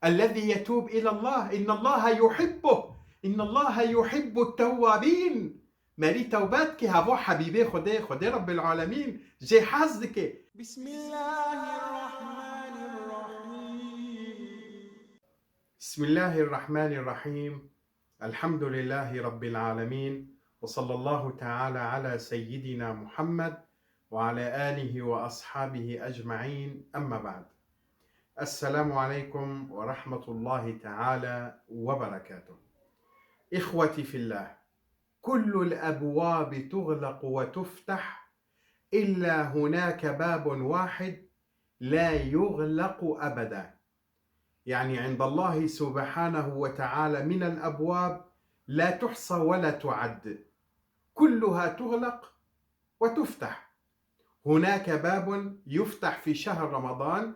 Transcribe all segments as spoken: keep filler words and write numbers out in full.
الذي يتوب إلى الله، إن الله يحبه، إن الله يحب التوابين. Merî tewbe dike, hevo Hebîbê Xwedê, Xwedê Rebbil Alemîn jê hez dike. بسم الله الرحمن الرحيم. بسم الله الرحمن الرحيم. الحمد لله رب العالمين، وصلى الله تعالى على سيدنا محمد وعلى آله وأصحابه أجمعين، أما بعد. السلام عليكم ورحمة الله تعالى وبركاته. إخوتي في الله، كل الأبواب تغلق وتفتح، إلا هناك باب واحد لا يغلق أبدا. يعني عند الله سبحانه وتعالى من الأبواب لا تحصى ولا تعد، كلها تغلق وتفتح. هناك باب يفتح في شهر رمضان،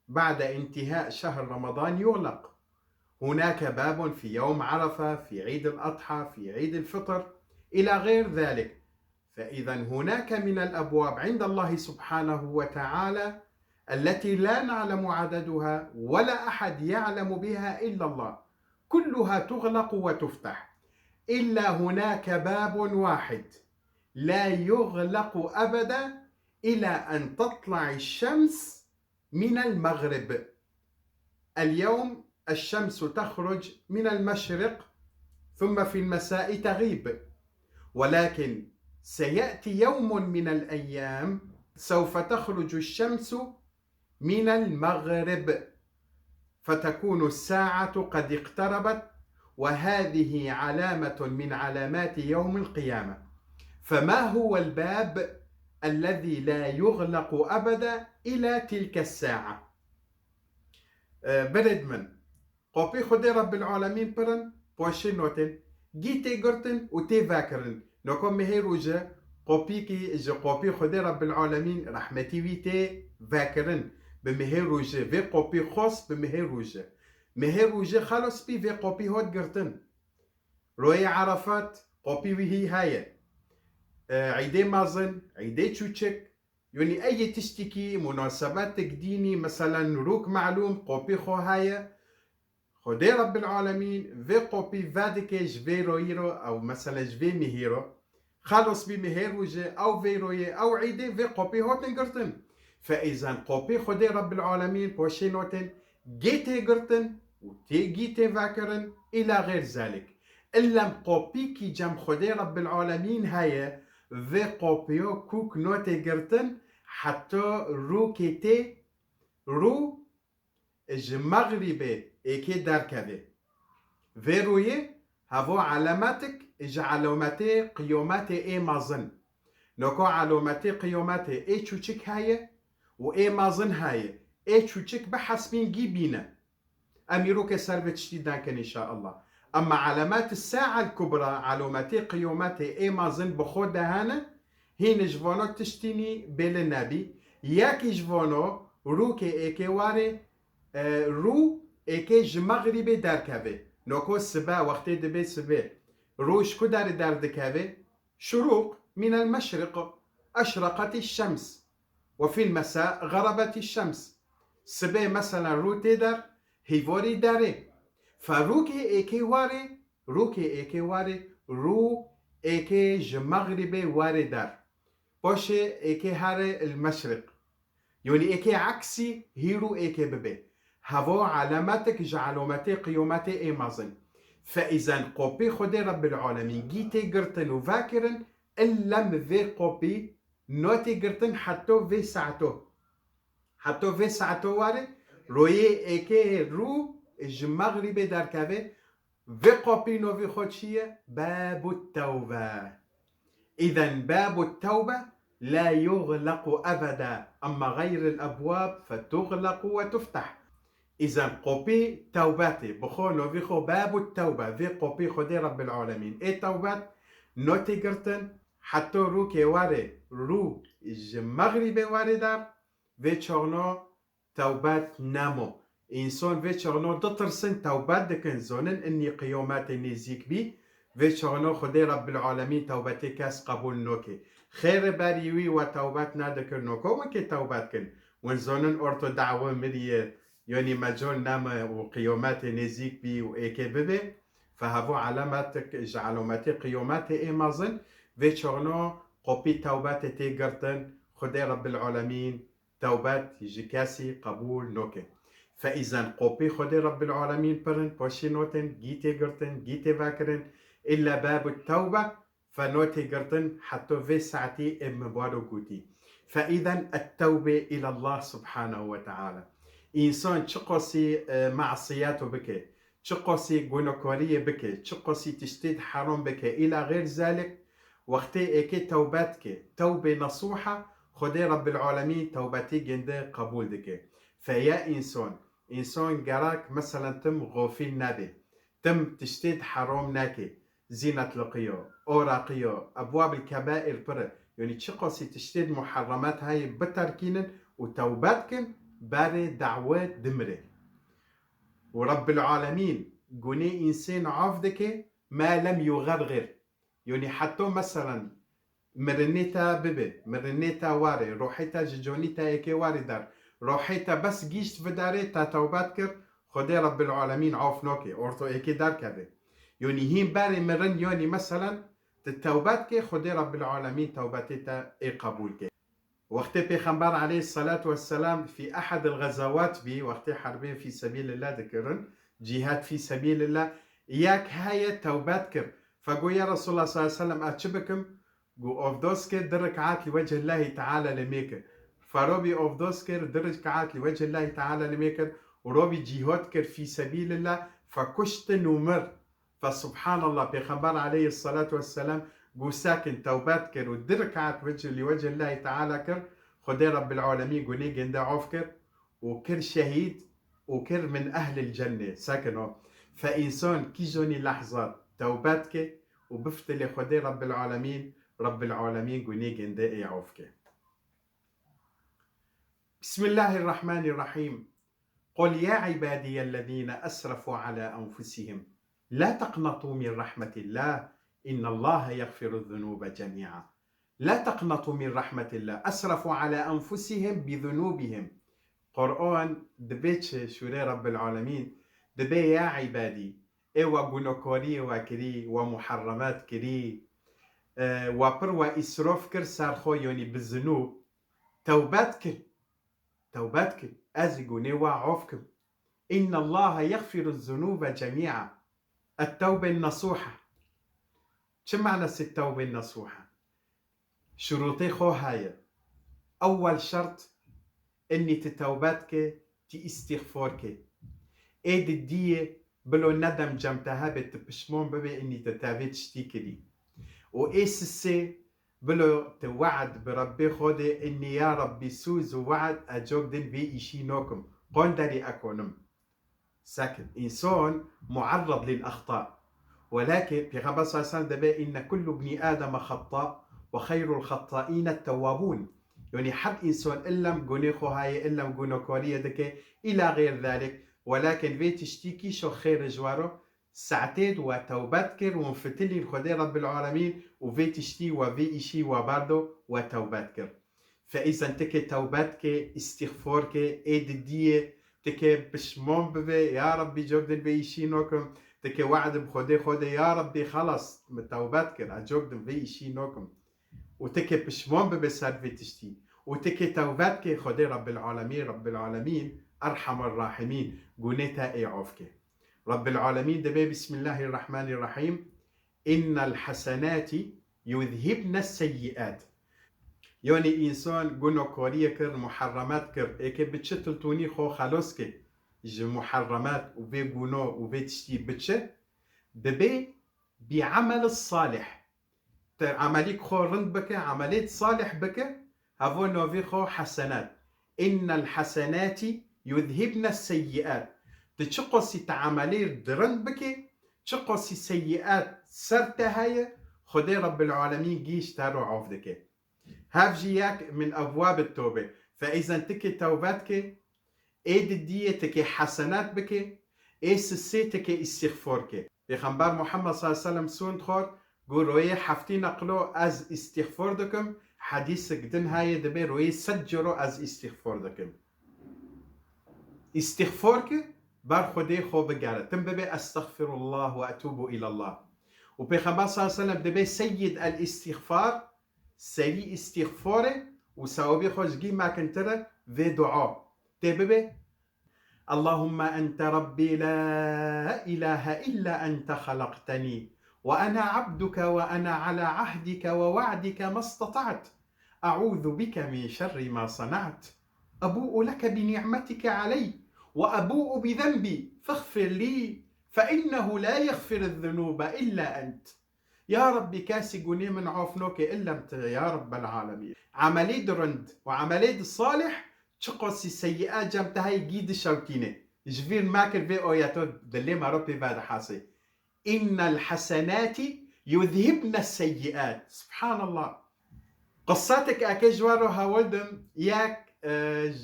بعد انتهاء شهر رمضان يغلق. هناك باب في يوم عرفة، في عيد الأضحى، في عيد الفطر، إلى غير ذلك. فإذا هناك من الأبواب عند الله سبحانه وتعالى التي لا نعلم عددها ولا أحد يعلم بها إلا الله، كلها تغلق وتفتح، إلا هناك باب واحد لا يغلق أبدا إلى أن تطلع الشمس من المغرب. اليوم الشمس تخرج من المشرق، ثم في المساء تغيب، ولكن سيأتي يوم من الأيام سوف تخرج الشمس من المغرب، فتكون الساعة قد اقتربت، وهذه علامة من علامات يوم القيامة. فما هو الباب الذي لا يغلق أبدا إلى تلك الساعة؟ Birêd min, qopî Xwedê Rebbil Alemîn pir in, poşê notên, gî tê girtin û tê vekirin. Noko mehê rûje qopîkî ji qopî Xwedê Rebbil Alemîn, rehmetî wî, tê vekirin. Bi mehê rûje vê qopî xwest, bi mehê rûje. Mehê rûje xelos bî, vê qopî hot girtin. Royê Erefat qopî wî hî heye. E, Îdê mezin, Îdê çûçik, Yanî ey tiştekî, munasebetek dînî, meselen rûk melûm, qopî xwe heye. Xwedê Rebbil Alemîn vê qopî vedike ji vê royî ro, ew meselen ji vê mihî ro. Xelos bî mihê rûje, ew vê royê, ew îdê vê qopî hotin girtin. Fe îzen qopî Xwedê Rebbil Alemîn poşê notên gê tê girtin û tê gî tê vekirin, îla xêr zelik. Illem qopîkî cem Xwedê Rebbil Alemîn heye, vê qopîyo kûk notê girtin, heta rûkê tê rû ji mexrîbê êkê derkevê. Vê rûyê hevo elemetik ji elometê qiyometê ê mezin. Noko elometê qiyometê ê çûçik heye û ê mezin heye. Ê çûçik bihesbîn gî bîne. Em îro ke ser vê tiştî denkin înşaallah. Ema elemet sa'a el kubra, elometê qiyometê ê mezin bi xwe de hene, hîn ji vano tiştînî bêli nebî. Yekî ji vano rûkê êkê warê, e, rû êkê ji mexrîbê derkeve. Noko sibe, wextê dibe sibê. Rû ji ku derê derdikeve? Şurûq mînel meşriq, eşreqetî şems. Ve fîl mesa xerebetî şems. Sibê meselen rû tê der, hîvorî derê. Fe rûkê êkê warê, rûkê êkê warê, rû êkê ji mexrîbê warê der. Poşê êkê herê il meşriq. Yanî êkê eksî hîrû êkê bibe. Hevo elemetik ji elometê qiyometê ê mezin. Fe îzen qopî Xwedê Rebbil Alemîn gî tê girtin û vekirin, illem vê qopî notê girtin heto vê saeto. Heto vê saeto warê, royê êkê rû ji mexrîbê derkeve, Vê qopî novî xwe çi ye? Babu tewbe. Îzen babu tewbe la yuxlequ ebeda, emma xeyril ebwab fe tuxlequ ve tuftah. Îzen qopî tewbetê, bi xwe novî xwe babu tewbe, vê qopî Xwedê Rebbil Alemîn. Ê tewbet notê girtin, heto rûkê warê rû ji mexrîbê warê der, vê çaxno tewbet nemo. Însan vê çaxno ditirsin, tewbet dikin, zonin innî qiyometê nêzîk bî. Vê çaxno Xwedê Rebbil Alemîn tewbetê kes qebûl noke. Xêrê berî wî we tewbet nedikir, noko weke tewbet kin. Win zonin orto dawe miriye, Yonî mecol name û qiyometê nêzîk bî û êkê bibe, fe hevo elemetik ji elometê qiyometê ê mezin, vê çaxno qopî tewbetê tê girtin, Xwedê Rebbil Alemîn tewbet ji kesî qebûl noke. Fe îzen qopî Xwedê Rebbil Alemîn pirin, paşî notin, gî tê girtin, gî tê vekirin, illa babu tewbe, fe notê girtin, heto vê saetî ê min baro gotî. Fe îzen et-tewbe îlallah subhanehu ve teala. Însan çiqasî, e, masiyeto bike, çiqasî gunekariyê bike, çiqasî tiştê di heram bike, îla xêr zalik, wextê êkê tewbe dike, tewbê nesuha, Xwedê Rebbil Alemîn tewbetî ginde qebûl dike. Fe ya însan, însan gerek meselen tim xofîl nebe, tim tiştê di heram neke, zînetliqiya, oraqiya, ebwabil kebair pir e. Yonî çiqasî tiştê di muherremat heye biterkînin û tewbe dikin, berê dawet dimire. Û Rebbil Alemîn gunê însên af dike, ma lem yugergir. Yonî heto meselen mirinê te bibe, mirinê te were, rohê te ji conî te êkê were der, rohê te bes gîşt vidarê te tewbet kir, Xwedê Rebbil Alemîn af noke, orto êkê derkeve. Yonî hîn berê mirin yonî meselen, tu tewbet ke, Xwedê Rebbil Alemîn tewbetê te ê qebûl ke. Wextê Pêxember aleyhisselatu vesselam fî ehedil gazawat bî, wextê herbê fî sebîlillah dikirin, cîhad fî sebîlillah, yek heye tewbet kir. Fe got, ya Resulallah sallallahu aleyhi ve sellem, ez çi bikim? Got, ovdos kir, di rekat li wecihillahî teala li mê kir. Fe robî ovdos kir, di rekat li wecihillahî teala li mê kir, û robî cîhad kir fî sebîlillah, fe kuştin û mir. Fe subhanallah, Pêxember aleyhisselatu vesselam got, sekin tewbet kir û di rekat wecih li wecihillahî teala kir, Xwedê Rebbil Alemîn gunê ginde af kir û kir şehîd û kir min ehlil cenne, sekin o. Fe însan kîjonî lehzat tewbet ke û biftilê Xwedê Rebbil Alemîn, Rebbil Alemîn gunê ginde ê af ke. Bismillahirrahmanirrahim. قل يا عبادي الذين أسرفوا على أنفسهم لا تقنطوا من رحمة الله إن الله يغفر الذنوب جميعا. لا تقنطوا من رحمة الله أسرفوا على أنفسهم بذنوبهم. Quran dibe çi şûrê Rebbil Alemîn? Dibe ya îbadî, ê we gunekariyê we kirî, we muherremat kirî, e, we pir we îsrof kir ser xwe, yonî bi zinûb, tewbe dikir. Tewbe dike, ez jî gunê we af kim. Innallaha yexfiru zunuba cemî'a. Et-tewbe nesuha. Çi manasê tewbe nesuha? Şurutê xwe heye. Ewwel şert, innî ti tewbe dike, ti îstîxfor ke. Ê di diyê, bilo nedem cem te hebe, ti pişman bibe, innî te tevê tiştî kirî. Û ê sisê, bilo ti we'd bi Rebbê xwe de, innî ya Rebbî sûz û we'd ez cok din vê îşî nokim, qon derî ekonim. Sekin, însan mu'erred lil exta. Welakin Pêxember sallallahu aleyhi ve sellem dibê, inne kullu bnî Ademe xetta ve xeyrul xettaîne tewwabûn. Yonî her însan illem gunê xwe heye, illem gunekariyê dike, îla xeyr zalik. Welakin vê tiştî kîşo xêr ji we ro, Saetê di we tewbe dikir, hûn fitilîn Xwedê Rebbil Alemîn û vê tiştî we, vê îşî we berdo, we tewbe dikir. Fe îzen tikê tewbe dike, îstîxfor ke, ê didiyê, tikê pişman bibe, ya Rebbî cok din vê îşî nokim, tikê we'd bi Xwedê xwe de, ya Rebbî xelas, min tewbe dikir, ez cok din vê îşî nokim. Û tikê pişman bibe ser vê tiştî. Û tikê tewbe dike, Xwedê Rebbil Alemîn, Rebbil Alemîn, Erhamer Rahimîn, gunê te ê af ke. Rebbil Alemîn dibê, Bismillahirrahmanirrahîm, Innel hesenati yuzhibne seyyiat. Yanî însan gunokariyê kir, muherremat kir, êkê biçi tiltûnî xwe xelos ke ji muherremat û vê guno û vê tiştî biçi, dibê bi emel salih. Te emelîk xwe rind bike, emelêt salih bike, hevo navê xwe hesenat. Innel hesenati yuzhibne seyyiat. Tu çiqasî te emelê rind bike, çiqasî seyyiat ser te heye, Xwedê Rebbil Alemîn gîş te ro af dike. Hev jî yek min ebwabit tobe. Fe îzen tikê tewbe dike, ê didiyê tikê hesenat bike, ê sisê tikê îstîxfor ke. Pêxember Muhammed sallallahu aleyhi ve sellem sûnd xwar, got, royê heftî neqlo ez îstîxfor dikim, hedîsik din heye dibê royê sed ciro ez îstîxfor dikim. Îstîxfor ki ber Xwedê xwe bigere. Tim bibe estexfirullah ve etûbu îlallah. Û Pêxember sallallahu aleyhi ve sellem dibe seyyid el îstîxfar, serî îstîxforê û sewabî xwe ji gî mekintir e vê dua. Tê bibe, اللهم أنت ربي لا إله إلا أنت خلقتني وأنا عبدك وأنا على عهدك ووعدك ما استطعت أعوذ بك من شر ما صنعت أبوء لك بنعمتك علي وأبوء بذنبي فاغفر لي فإنه لا يغفر الذنوب إلا أنت. Ya Rabbî, kesî gunê min af noke illa te, ya Rabbel alemîn. Emelê di rind û emelê di salih, çiqasî seyyiat cem te heye gî dişewtîne. Ji vîr mekir vê ayeto dilê me ro pê vedihasê. Innel hasenati yuzhibne seyyiat. Subhanallah. Qissetek eke ji we re hewil dim, yek, e,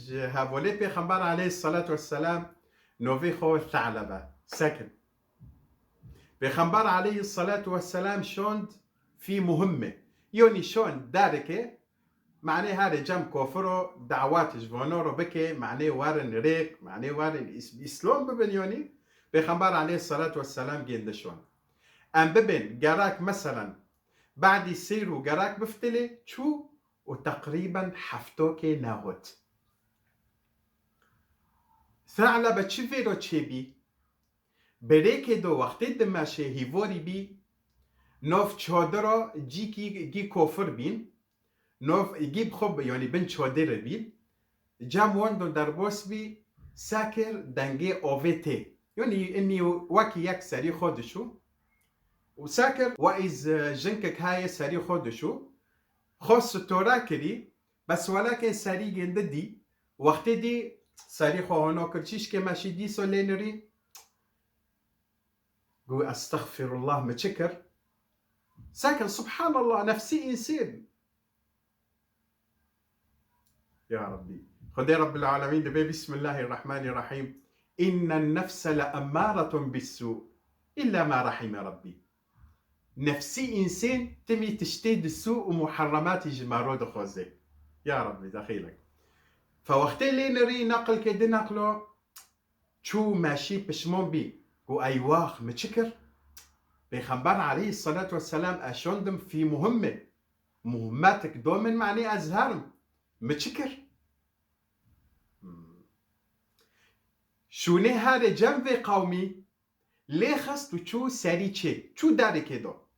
ji hevalê Pêxember aleyhissalatu vesselam, novê xwe Selebe. Sekin. Pêxember aleyhissalatu vesselam şond fî muhimme. Yonî şond derike, manê herê cem kofiro dawat ji vono ro bike, manê werin rêk, manê werin is-, îslom bibin yonî. Pêxember aleyhissalatu vesselam gêndi şond. Em bibin gerek meselen badî sêr û gerek biftilê çû û teqrîben heftokê nehot. Selebe çi vêro çêbî? Berêkê do wextê dimeşê hîvorî bî, nov çodiro cîkî gî kofir bîn, nov gî bi xwe bi, yanî bin çodirê bîn, cem wendo derbos bî, sekir dengê ovê tê. Yanî inî wekî yek serî xwe dişû. Û sekir we îz jinkek haye serî xwe dişû. Xwe sitora kirî, bes welakê serî gêndi dî. Wextê dî serî xwe hono kir, çîşkê meşî dîso lê nirî. Gu, estexfirullah, mi çi kir? Sekin, subhanallah, nefsî însên. Ya Rabbî. Xwedê Rabbil Alemîn dibe, Bismillahirrahmanirrahîm. Innen nefse le emmâretun bissû. Îlla ma rahîme Rabbî. Nefsî însên timî tiştê di sû û muherrematî ji me ro dixwaze. Ya Rabbî, dexîlek. Fe wextê lê nirî neqil ke di neqlo, çû meşî pişmon bî. Gu, eywax, mi çi kir? Pêxember aleyhissalatu vesselam eşondim fî muhimme. Muhimmetik do min, manî ez herim. Mi çi kir? Hmm. Şûnê herê cem vê qewmî lê xist û çû serî çê. Çû derikê do.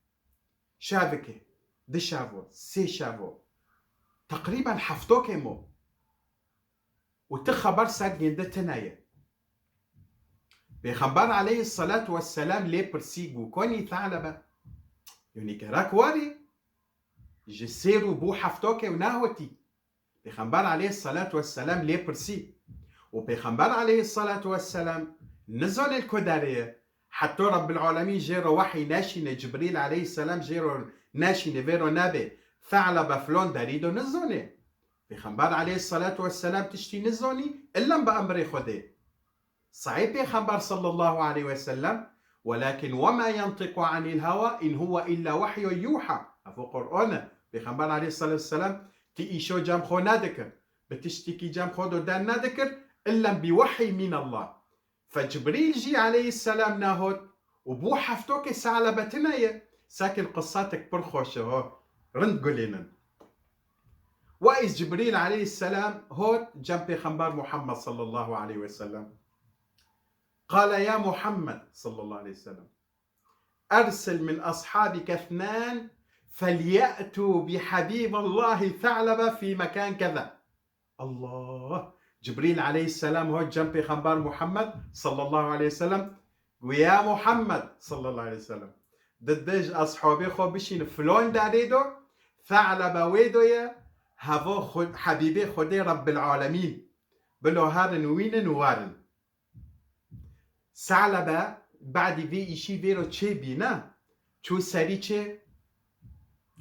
Şevike, di şevo, sê şevo. Teqrîben heftokê mo. Û ti xeber ser gêndi tine ye. Pêxember aleyhissalatu vesselam lê pirsî, gu, konî Selebe? Yonî gerek warî ji sêr û bû heftokê û nehotî. Pêxember aleyhissalatu vesselam lê pirsî. Û Pêxember aleyhissalatu vesselam nizane li ku derê ye. Heta Rabbil Alemîn jê re wehî neşîne, Cibrîl aleyhisselam jê re neşîne, vê re nebe, Selebe filon derî do nizane. Pêxember aleyhissalatu vesselam tiştî nizanî, illa bi emrê Xwedê. Sahî Pêxember sallallahu aleyhi ve sellem, "Welakin ve ma yantiqu anil hewa in huve illa vehyun yuha." Ev o Qur'an e. Pêxember aleyhissalatu vesselam ti îşo cem xwe nedikir. Bi tiştikî cem xwe do den nedikir, illa bi vehy min Allah. Fe Cibrîl jî aleyhisselam nehot û bû heftokê Selebe tine ye. Sekin qissetek pir xweş e ho. Rind gulênin. Wa îz Cibrîl aleyhisselam hot cem Pêxember Muhammed sallallahu aleyhi ve sellem. Qale ya Muhammed sallallahu aleyhi ve sellem. Ersil min ashabike ithnan felye'tu bi habiballahi Selebe fi mekan keza. Allah! Cibrîl aleyhisselam hot cem Pêxember Muhammed sallallahu aleyhi ve sellem. Gu ya Muhammed sallallahu aleyhi ve sellem. Di dij ashabê xwe bişîn filon derê do, Selebe wê do ye, hevo xwe, Habîbê Xwedê Rabbil Alemîn. Bilo herin wînin û werin. Selebe badî vê îşî vêro çê bîne, çû serî çê.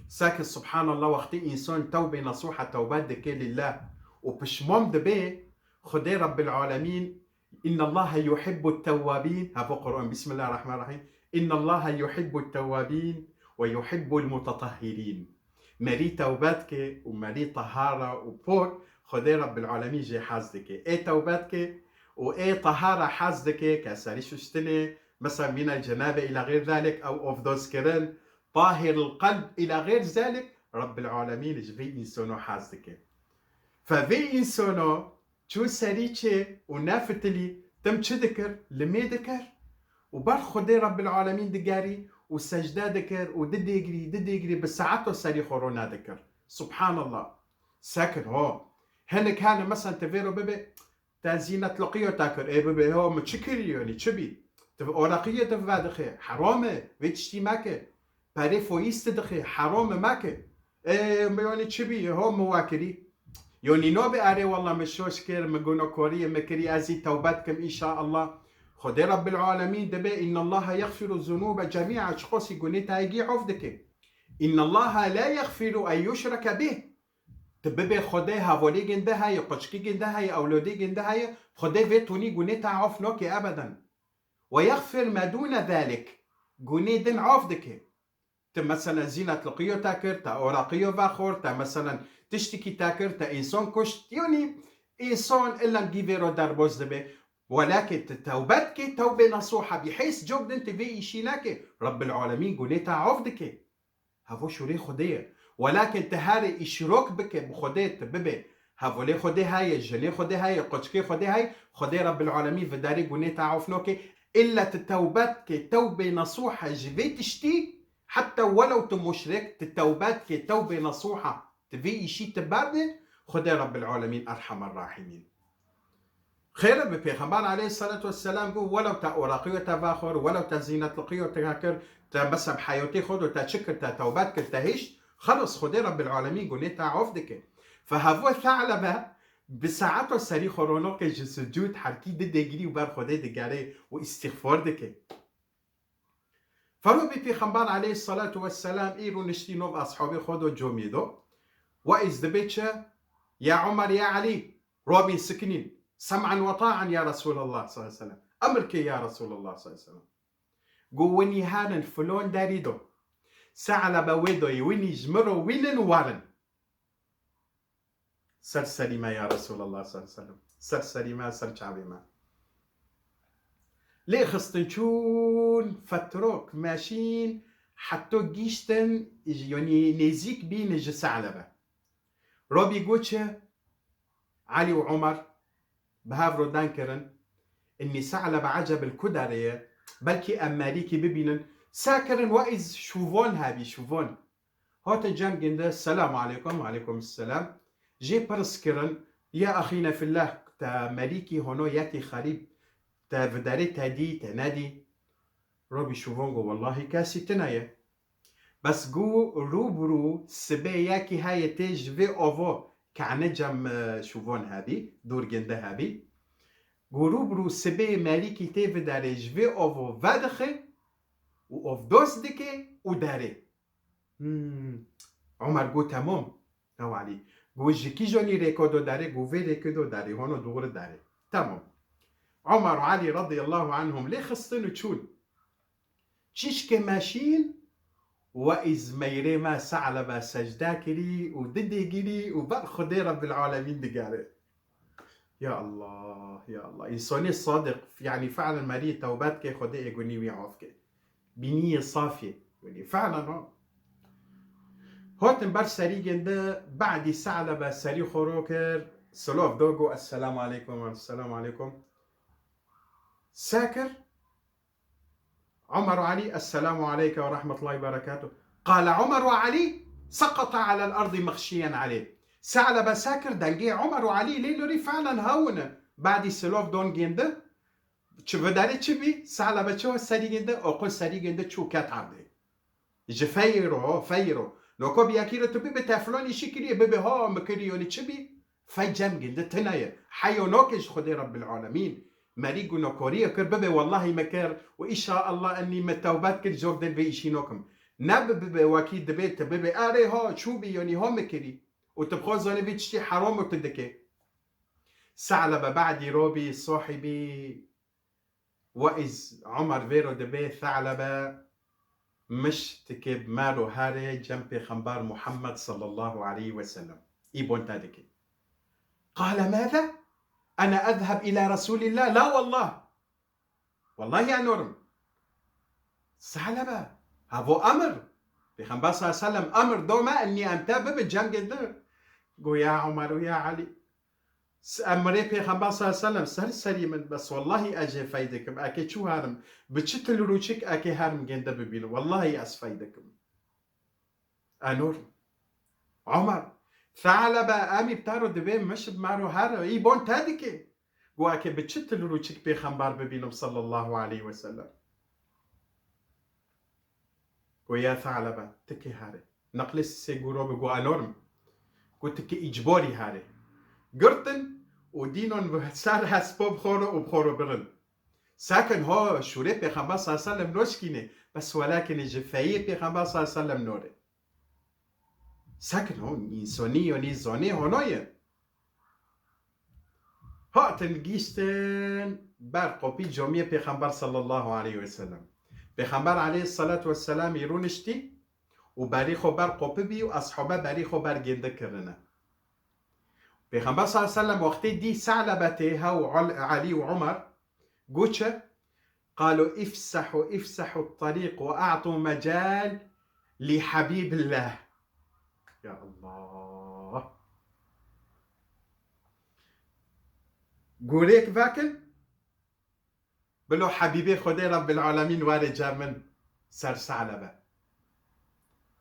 Seke subhanallah, wextê însan tewbê nesuha tewbe dike lillah û pişman dibe, Xwedê Rabbil Alemîn, innallaha yuhibbu tewwabîn, heva Qur'an, Bismillahirrahmanirrahîm, innallaha yuhibbu tewwabîn ve yuhibbul mutatahhirîn. Merî tewbe dike û merî tahara û pok, Xwedê Rabbil Alemîn jê hez dike. Ê tewbe dike û ê tahara hez dike, ke serî şuştinê, mesela mîna cenabe îla xêr zalik, ew ovdoz kirin, tahir el qelb îla xêr zalik, Rabbil Alemîn ji vî însono hez dike. Fe vî însono çû serî çê û nefitilî, tim çi dikir? Limê dikir. Û ber Xwedê Rabbil Alemîn digerî û secde dikir û didêgirî, didêgirî, bi saeto serî xwe ro nedikir. Subhanallah. Sekin ho. Hinek hene, mesela, te vêro bibe, te zînetliqiyo te kir. Ê bibe, ho, min çi kirî, yanî çi bî? Tu oraqiyê tu vedixê. Heram e, vê tiştî meke. Perê foîz tu dixê, heram e, meke. Ê, yanî çi bî, ho, min wa kirî? Yanî nabê, erê, walla min şoş kir, min gunokoriyê min kirî, ez zî tewbe dikim, înşaallah. Xwedê Rabbil Alemîn dibe, innallaha yexfiru zunuba cemîa, çiqasî gunê te yê gî of dike. Innallaha la yexfiru en yuşreke bih. Tu bibê Xwedê hevolê ginde heye, quçkî ginde heye, ewlodê ginde heye, Xwedê vê tunî gunê te af nake ebeden. Ve yexfir ma dûne zalik. Gunê din af dike. Tu, meselen, zînetliqiyo te kir, te oraqiyo vexwar, te, meselen, tiştikî te kir, te însan kuşt. Yanî însan illa gî vêro derbaz dibe. Welakin tu tewbe dikê, tewbê nesuha bî. Hês cok din tu vê îşî neke. Rabbil Alemîn gunê te af dike. Hevo şûrê Xwedê ye. Welakin tu herê îşrok bike bi Xwedê, tu bibe hevolê Xwedê heye, jinê Xwedê heye, quçikê Xwedê heye, Xwedê Rabbil Alemîn vidarê gunê te af noke. Îlla tu tewbe dike, tewbê nesuha ji vê tiştî, heta welew tu muşrik, tu tewbe dike, tewbê nesuha, tu vê îşî tu berde, Xwedê Rabbil Alemîn Erhamer Rahimîn. Xêr e, bi Pêxember aleyhissalatu vesselam got, welew te oraqiyo te vexwar, welew te zînetliqiyo te kir, te, mesela, bi heyatê xwe de te çi kir, te tewbe kir, te hişt, xelas, Xwedê Rabbil Alemîn gunê te af dike. Fe hevo Selebe bi saeto serî xwe ronoke ji sucûd herkî didêgirî û ber Xwedê digere û îstîxfar dike. Ferû bî Pêxember aleyhissalatu vesselam îro niştî nav ashabê xwe do comî do. Weîz dibê çi? Ya Omer, ya Elî, robîn sikinîn. Sem'an ve ta'an ya Resulallah sallallahu aleyhi ve sellem. Emir ke ya Resulallah sallallahu aleyhi ve sellem. Go winî herin filon derî do. Selebe wê doyî winî ji min ro wînin werin. Ser serî me ya Resulallah sallallahu aleyhi ve sellem. Ser serî me, ser çavê me. Lê xistin çûn, fetrok, meşîn, heta gîştin, yanî nêzîk bîn ji Selebe. Robî got çi? Elî û Omer bi hev re deng kirin. Innî Selebe eceb li ku derê ye. Belkî em merîkî bibînin. Se kirin, weîz şûvon hebî, şûvon. Hatin cem ginde, selamu aleykum, aleykum selam. Jê pirs kirin, ya exîne fillah, te merîkî hono yekî xerîb, te vidarê te dî, te nedî? Robî şûvon go, wellahî kesî tune ye. Bes go rû bi rû sibê yekî heye tê ji vê ovo kene cem, e, şûvon hebî, dûr ginde hebî. Go rû bi rû sibê merîkî tê vidarê ji vê ovo vedixe û ovdoz dike û derê. Hmm. Omer got, temam. Ew Elî. Got, ji kîjanî rêko do derê? Got, vê rêkê do derê, hono dûr derê. Temam. Omer û Elî radiyallahu anhum lê xistin û çûn. Çişkê meşîn, weîz meyrê me Selebe secde kirî û didêgirî û ber Xwedê Rebbil Alemîn digere. Ya Allah, ya Allah. Însanê sadiq, yanî fi'len merî tewbe dike, Xwedê ê gunî wî af ke. Bi niyê safî. Yanî fi'len ha. Hatin ber serî ginde, badî Selebe serî xwe ro kir, silav do, go, Esselamu aleykum, Esselamu aleykum. Se kir? Omer û Elî, Esselamu aleyke ve rahmetullahi ve berekatuh. Qale Omer ve Elî, seqata alel ardi mexşiyen aleyh. Selebe se kir, dengê Omer û Elî lê lorî fi'len hewin e. Badî silav don gêndi. Çi vidarê çi bî? Selebe çi serî gêndi? Oqil serî gêndi, çû ket erdê. Ji feyro, feyro. Noko bi yekî re tu bibe teflon îşî kiriye, bibe ha mi kiriye, yanî çi bî? Fey cem ginde tine ye. Heyo nake ji Xwedê Rebbil Alemîn. Merî gunokoriye kir, bibe wellahî me kir û înşaallah enî me tewbe kir, jok din vê îşî nokim. Ne bi bibe wekî dibê te bibe, erê ha çû bî, yanî ha me kirî. Û tu bi xwe zanî vê tiştî heram û tu dike. Selebe badî robî, sohîbî, Weîz Omer vêro dibe, Selebe miştikê bi me ro here cem Pêxember Muhammed sallallahu aleyhi ve sellem. Î bon te dike. Qale mâze? Ene ezheb ila Resulillah. La wallah. Wallahî ez norim. Selebe. Havo emir. Pêxember sallallahu aleyhi ve sellem emir dome, enî em te bibi cengê din. Go ya Omer û ya Elî. S-, emrê Pêxember sallallahu aleyhi ve sellem ser serî min, bes wallahî ez jê fey dikim. Eke çû herim, bi çi til rûçik eke herim gênde bibînim. Wallahî ez fey dikim. Enor. Omer. Selebe, emî taro dibê mişib mero her î bon te dike. Go eke bi çi til rûçik Pêxember bibînim sallallahu aleyhi ve sellem. Go ya Selebe, tikê here. Neqlê sisê guro bi go enorim. Go tikê îcborî here. Girtin û dînon bi ser hespo bi xoro û bi xoro birin. Sekin ho şûrê Pêxember sallallahu aleyhi ve sellem noşkînê. Bes welakinê ji feyê Pêxember sallallahu aleyhi ve sellem nore. Sekin ho însonî yonî zonê hono ye. Hatin gîştin ber qopî comiyê Pêxember sallallahu aleyhi ve sellem. Pêxember aleyhissalatu vesselam î rûniştî û berî xwe ber qopî bî û eshabe berî xwe ber gênde kirine. Pêxember sallallahu aleyhi ve sellem wextê dî Selebetê hew Al-, Elî û Omer, got çi? Qalu ifsehu, ifsehu tariq ve a'tu mecal li Habibillah. Ya Allah. Gurêk vekin. Bilo Habîbê Xwedê Rabbil Alemîn were ca min ser Selebe.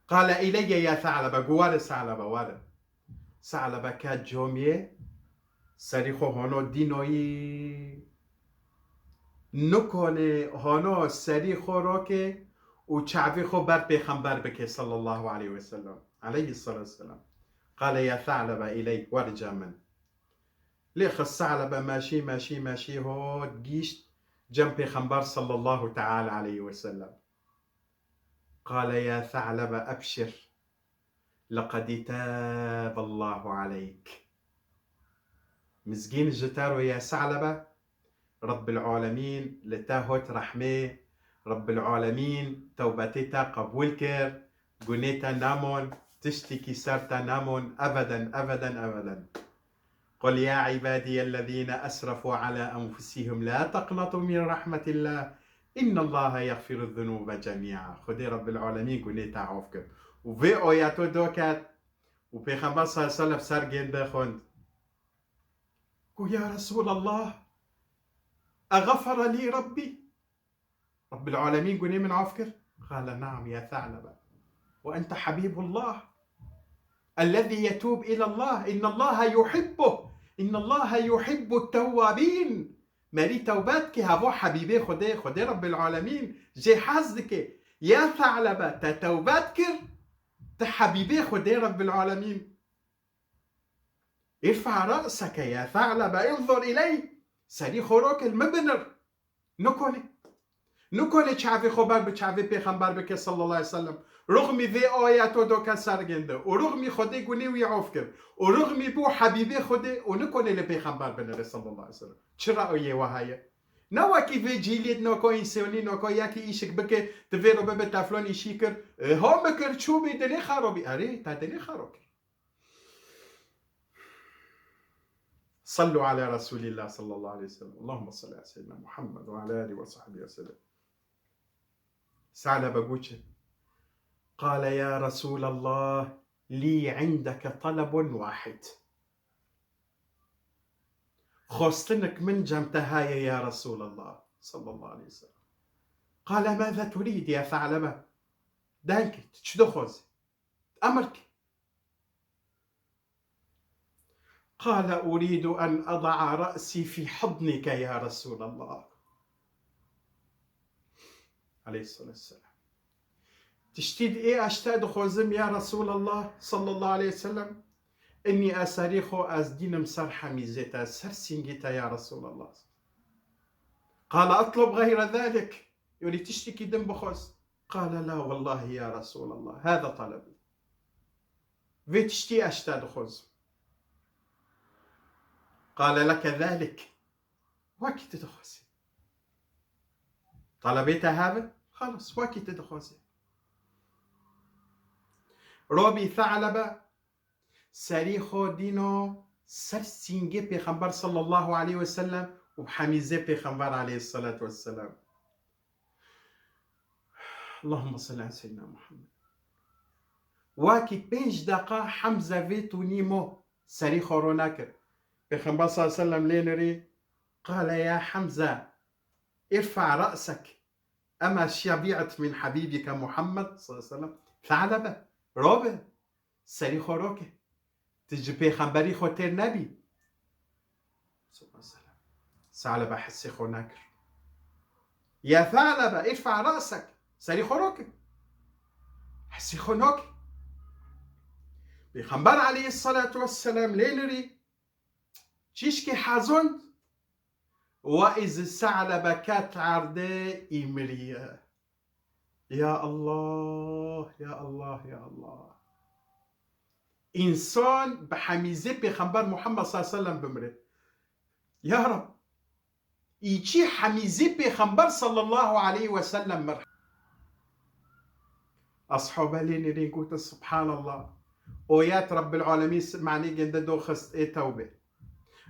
Qale ileyye ya Selebe, gu were Selebe, were. Selebe ke comiyê, serî xwe hono dînoyî. Nikone hono serî xwe roke û çavê xwe ber Pêxember bike sallallahu aleyhi ve sellem. Aleyhissalatu vesselam. Qale ya Selebe ileyk, were ca min. Lê xist Selebe meşî, meşî, meşî hot gîşt cem Pêxember sallallahu teala aleyhi ve sellem. Qale ya Selebe ebşir. Leqed taballahu aleyk. Mizgîn ji te ro ya Selebe, Rabbil Alemîn li te hot rehmê, Rabbil Alemîn tewbetê te qebûl kir, gunê te namon, tiştekî ser te namon, ebeden, ebeden, ebeden. قل يا عبادي الذين أسرفوا على أنفسهم لا تقنطوا من رحمة الله إن الله يغفر الذنوب جميعا. Xwedê Rabbil Alemîn gunê te af kir. Û vê oyato doket û Pêxember sallallahu aleyhi ve sellem ser gênde xwend. Ku ya Resulallah, eğefere li Rabbi? Rabbil Alemîn gunê min af kir? Qale naam ya Selebe. Ve ente Habibullah. Ellezî yetûb ilallah. İnnallaha yuhibbuh. İnnallaha yuhibbut tewwabîn. Merî tewbe dike, hevo Habîbê Xwedê, Xwedê Rabbil Alemîn jê hez dike. Ya Selebe, te tewbe dikir, te Habîbê Xwedê Rabbil Alemîn. Irfa ra'seke ya Selebe, inzur iley. Serî xwe roke, li min binir. Nikone. Nikone çavê xwe ber bi çavê Pêxember bike sallallahu aleyhi ve sellem. Ruxmî vê ayeto doke ser gênde. Û ruxmî Xwedê gunê wî af kir. Û ruxmî bû Habîbê Xwedê û nikone li Pêxember binire sallallahu aleyhi ve sellem. Çira o yê wiha ye? Ne wekî vê cîlê noko însonî noko yekî îşik bike, tu vê ro bibe teflon îşî kir. E, ha min kir çû bî dilê xerabî. Erê, te dilê xero kir. Sallu ala Resulillah sallallahu aleyhi ve sellem. Allahümme salli ala seyyidina Muhammed ve ala alihi ve sahbihi ve sellem. Selebe got çi? Qale ya Resulallah, li indeke talebun wahid. Xostinik min cem te heye ya Resulallah sallallahu aleyhi ve sellem. Qale maza turid ya Selebe? Deng, tu çi dixwazî? Emir ke. قال أريد أن أضع رأسي في حضنك يا رسول الله. Aleyhissalatu vesselam. Tiştî di ê eşte dixwazim ya Resulallah sallallahu aleyhi ve sellem. Enî ez serî xwe ez dînim ser hemîzê te, ser sîngî te ya Resulallah. قال اطلب غير ذلك. Yonî tiştekî din bixwaz. قال لا والله يا رسول الله هذا طلبي. Vê tiştî ez ji te dixwazim. قال لك ذلك. Wekî tu dixwazî. Talebê te hev e? Xelas, wekî tu dixwazî. Robî Selebe serî xwe dîno ser sîngê Pêxember sallallahu aleyhi ve sellem û bi hemîzê Pêxember aleyhissalatu vesselam. Allahümme salli ala seyyidina Muhammed. Wekî pênc deqa Hemze vê tûnî mo serî xwe ro nekir. Pêxember sallallahu aleyhi ve sellem lê nirî, qale ya Hemze, irfa ra'sek. Ema şebi'te min habibike Muhammed sallallahu aleyhi ve sellem. Thalebe, robe, serî xwe roke. Tu ji pêxemberî xwe têr nebî. Sallallahu aleyhi ve sellem. Thalebe hissê xwe nekir. Ya Thalebe, irfa ra'sek. Serî xwe roke. Hissê xwe noke. Pêxember aleyhissalatu vesselam lê nirî çîşkê hezond. Wa iz Sa'lebe ket erdê î miriye. Ya Allah, ya Allah, ya Allah. Însan bi hemîzê Pêxember Muhammed sallallahu aleyhi ve sellem bimire. Ya Rab, îçî hemîzê Pêxember sallallahu aleyhi ve sellem mir. Ashabe lê nirîn gotin, Subhanallah. Oyet Rabbil Alemîn s-, manê gende doxist ê tewbe.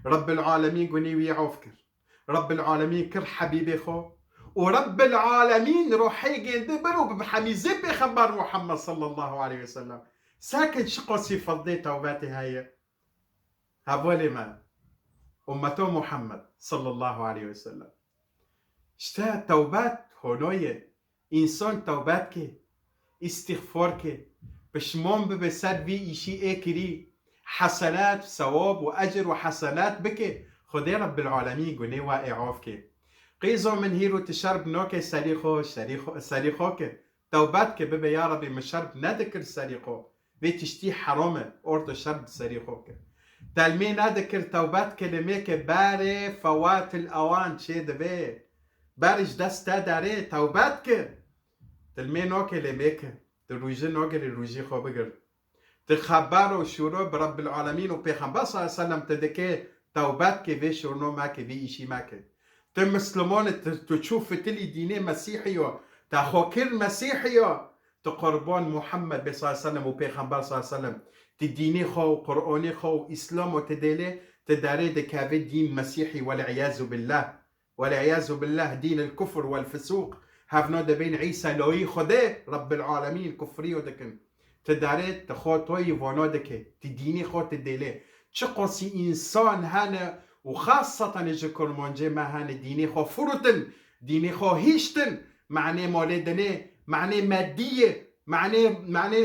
Rabbil Alemîn gunê wî af kir. Rabbil Alemîn kir hebîbê xwe. Û Rabbil Alemîn ruhê gende bir û bi hemîzê Pêxember Muhammed sallallahu aleyhi ve sellem. Sekin çi qasî fedlê tewbetê heye. Hevalê me, ummeto Muhammed sallallahu aleyhi ve sellem. İşte tewbet honoye. Însan tewbet ke, îstîxfor ke, pişmon bibe ser vî îşî ê kirî, hesenat, sewab û ecr û hesenat bike, Xwedê Rabbil Alemîn gunê wa ê af ke. Qîzo min hîro tu şerb noke serî xwe, serî xwe, serî xwe ke. Tewbet ke bibe, ya Rebî, min şerb nedikir serî xwe. Vê tiştî heram e, orto şerb di serî xwe ke. Telmê nedikir tewbet ke lê mêke berê fewatil ewan çê dibe. Ber ji dest te derê tewbet ke. Telmê noke lê mêke. Tu rûjî nogirî rûjî xwe bigir. Tu xeber û şûro bi Rabbil Alemîn û Pêxember sallallahu aleyhi ve sellem tu dike, tewbet ke vê şûrno meke, vê îşî meke. Tu Misliman î, tu, tu çû fitilî dînê Mesîhî yo, te xwe kir Mesîhî yo, tu qurban Muhammed bê sallallahu aleyhi ve sellem û Pêxember sallallahu aleyhi ve sellem, tu dînê xwe û Qur'anê xwe û Îslam û tu dêlê, tu derê dikevê dîn Mesîhî, wel iyazu billah. Wel iyazu billah, dîn el kufr wel fisûq. Hevno dibên Îsa loyî Xwedê, Rabbil Alemîn, kufriyo dikin. Ti darê ti xwe toyî vono dike, ti dînê xwe ti dêlê. Çi qasî însan hene û xaseten ji Kurmancê me hene dînê xwe furutin, dînê xwe hîştin, manê malê dinê, manê mediyê, manê, manê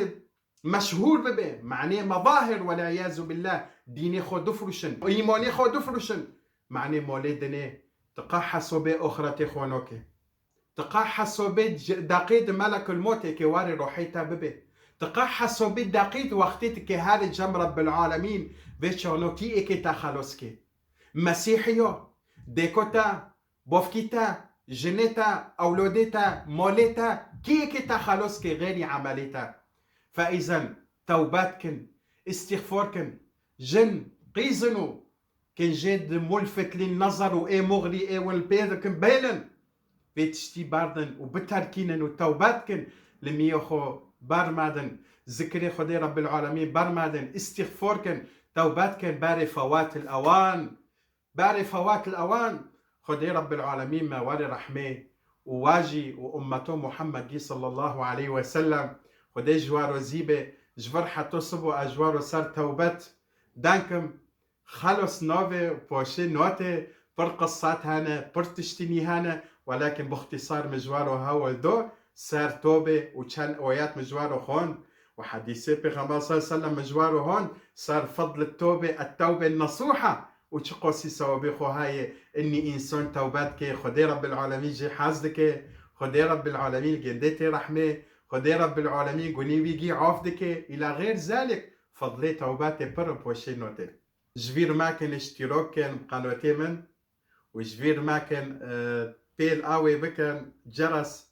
meşhûr bibe, manê mezahir, welîyazu billah, dînê xwe difruşin, îmanê xwe difruşin, manê malê dinê, ti qa hesobê oxiretê xwe noke. Ti qa hesobê c-, deqê di melekul motê ke warê rohê te bibe. Ti qa hesobê deqê di wextê ti ke herê cem Rebbil Alemîn vê çanokî êkê te xelos ke. Mesîhiyo, dêko te, bofkî te, jinê te, ewlodê te, malê te, kê êkê te xelos ke xeyrî emelê te. Feîzen, tewbet kin, îstîxfor kin, jin, qîzin û Kin jê di mul fitlîn nazar û ê muxlî ê win pê dikin bêlin. Vê tiştî berdin û biterkînin û tewbet kin. Li miyê xwe bermedin. Zikirê Xwedê Rebbil Alemîn bermedin. Îstîxfor kin. Tewbet kin. Berê fewatil ewan. Berê fewatil ewan. Xwedê Rebbil Alemîn me warê rehmê û wajî û ummeto Muhammedî sallallahu aleyhi ve sellem. Xwedê ji wa rozî be. Ji vir heto sibo ez ji wa ro ser tewbet denkim. Xelos navê û poşê notê, pir qisat hene, pir tiştînî hene, welakin bixtîsar min ji waro hewil do, ser tobê û çend oyet min ji waro xwend û hedîsê Pêxember sallallahu aleyhi ve sellem min ji waro xwend, ser fedl tobê, et tewbê nesûha û çi qasî sewabê xwe heye, innî însan tewbet ke, Xwedê Rebbil Alemîn jê hez dike, Xwedê Rebbil Alemîn gindê tê rehmê, Xwedê Rebbil Alemîn gunî wî gî af dike, îla xêr zelîk, fedlê tewbetê pir û poşê notê. Ji vîr mekin îştîrok kin bi qenotê min û ji vîr mekin, e, pêl awê bikin, ceres,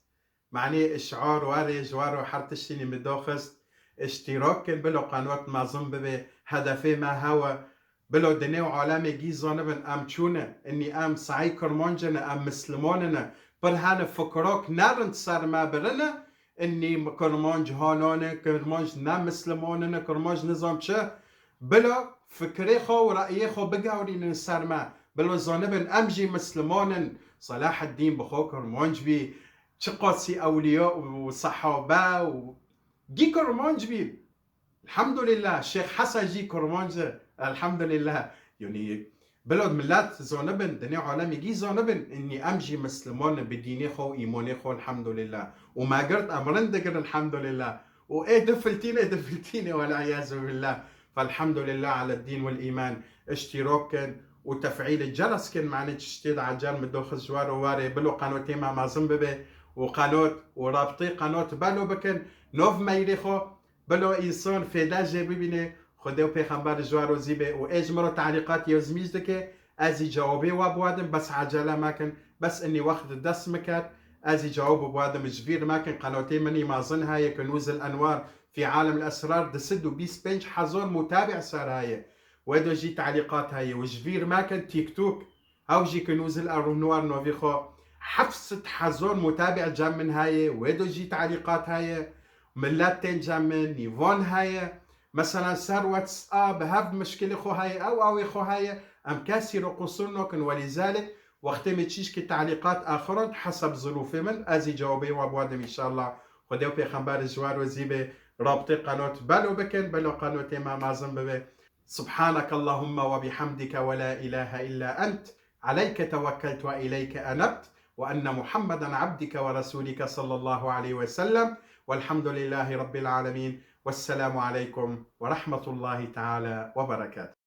manê işar warê ji waro her tiştînî min doxist, îştîrok kin, bilo qenot mezin bibe, hedefê me hewe, bilo dinê û alemê gî zanibin, em çûne, innî em sahî Kurmancine, em Mislimanine, pir hene fikrok nerind ser me birine, Innî Kurmanc hanane, Kurmanc ne Mislimanine, Kurmanc nizam çi. Bila fikirê xwe û reyê xwe bigewrînin ser me. Bila zanibin em jî Misliman in. Selaheddîn bi xwe Kurmanc bî. Çiqasî ewliya û sehabe û gî Kurmanc bî. Elhamdulillah, Şêx Hesen jî Kurmanc e. Elhamdulillah. Yanî, bila milet zanibin, dinê alemî gî zanibin, înî em jî Misliman in, bi dînê xwe û îmanê xwe, elhamdulillah. Û me girt, em rind digrin, elhamdulillah. Û ê difiltînê, difiltînê, wel'iyazu billah. Felhamdulillah ala dîn wel îman. Îştîrak kin û tef'îlê ceres kin, manê tiştê de ecel min doxist ji we re warê, bila qenotê me mezin bibe û qenot û rabtê qenot belo bikin, nov meylê xwe, bila însan fêde jê bibîne, Xwedê û Pêxember ji we rozî be. Û ê ji min re telîqat yazmîş dike, ez jî cewabê we biwedim, bes ecele mekin, bes înî wext di dest min ket, ez jî cewab biwedim, ji bîr mekin, qenotê min î mezin heye, Kunûz el Enwar fî Alim el Esrar, du sed û bîst pênc hezar mutabi'ê ser heye. Wê de jî telîqat heye û ji bîr mekin, TikTok, ew jî Kunûz el Enwar navê xwe, heft sed hezar mutabi'ê cem min heye, wê de jî telîqat heye, milet tên cem min, nîvan heye. Mesela ser WhatsApp bi hev mişkilê xwe heye, ew awê xwe heye, em kesî re qusur nakin, welîzalek wextê min çîşkî telîqat axirand, heseb zirûfê min, ez jî cewabê we biwedim înşallah. Xwedê û Pêxember ji we rozî be, rabtê qenot belo bikin, bila qenotê me mezin bibe. سبحانك اللهم وبحمدك ولا إله إلا أنت، عليك توكلت وإليك أنبت، وأن محمدا عبدك ورسولك صلى الله عليه وسلم، والحمد لله رب العالمين، والسلام عليكم ورحمة الله تعالى وبركاته.